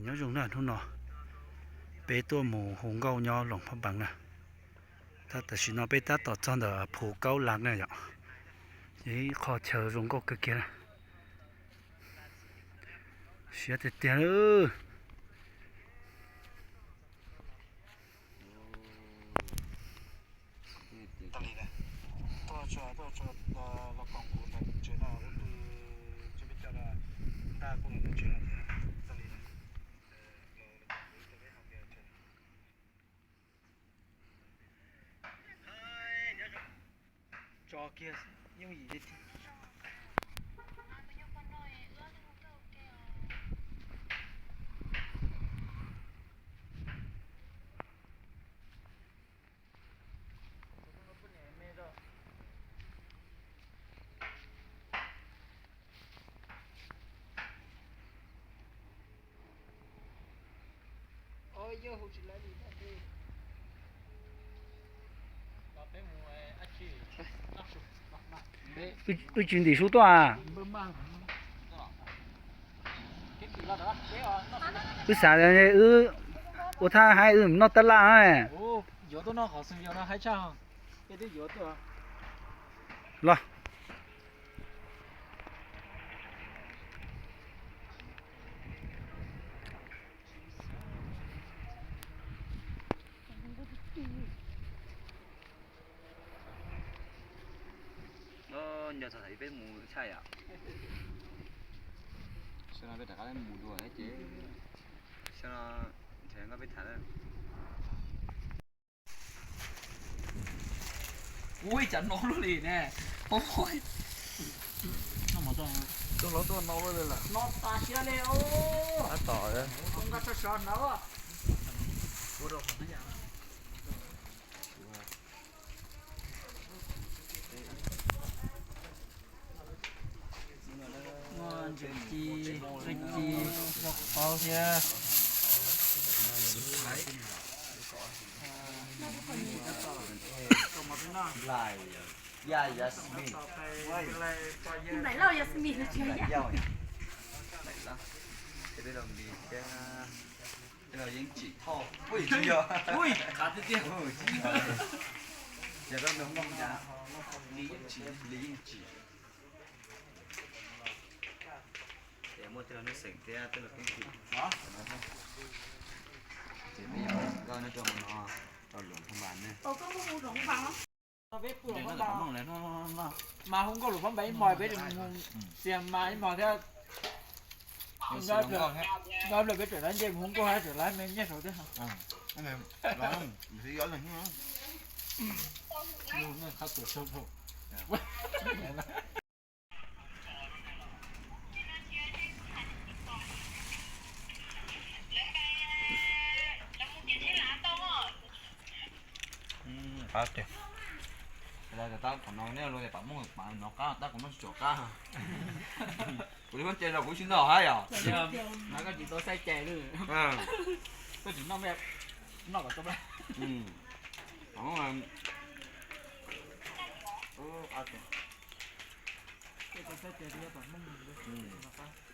Nyob zoo na, hnub no peb tuaj mus hu nkauj nyob Loos Phaj Npees na. Tab tam sim no peb tab tom txog ntawm Phu Kaub Las na yom. Yog ib qho chaw zoo nkauj kawg kiag na. Siab tiag tiag lawm. Tso kiag yooj yim li thiab. Wb tsis ntim sub tuaj a. Wb xav wb ua thaj hais wb noj taj laj na. Los. Nco txog peb mus tshaj yom. Sawv no peb rov qab mus dua thiab ces sawv no nrhiav nkauj peb tham lawm. Ui, cas no luaj li ne. Tus hlob tuaj no luaj li lawm. No tas siab li. Tab tom nqa tso sov hnav. Ntses ci, ci, rau qauv thiab. Nplaim lauj, Yasmine. Nplaim lauj, Yasmine. Nplaim lauj. Ces peb los npis thiab. Peb los yeej tsim thauj. Ui, tsis yog. Ui, qab tiag tiag. Ces peb nug nplooj cas. Li yeej tsim, li yeej tsim. Ces muaj tej los nuj xeem thiab tej los keeb kwm. Ces peb yuav nkauj nyob rau hauv no rau Loos Phaj Npas ne. Mas hu nkauj Loos Phaj Npas ib hmos peb mus xias mas ib hmos thiab. Nyob ntawm peb tseem laiv ncej mus hu nkauj thiab tseem laiv me nyiaj saud thiab. Qab tiag. Tab tom no nej luag tias pam muaj pam nov qab tab kuv muab tsis tsuam qab. Kuv li muab ces los kuv tsis noj hab yom. Mas koj tsis tau saib cai li. Koj tsis noj, noj kom tau. Qab tiag. Koj tsis tau saib cai kuv yuav pam muaj.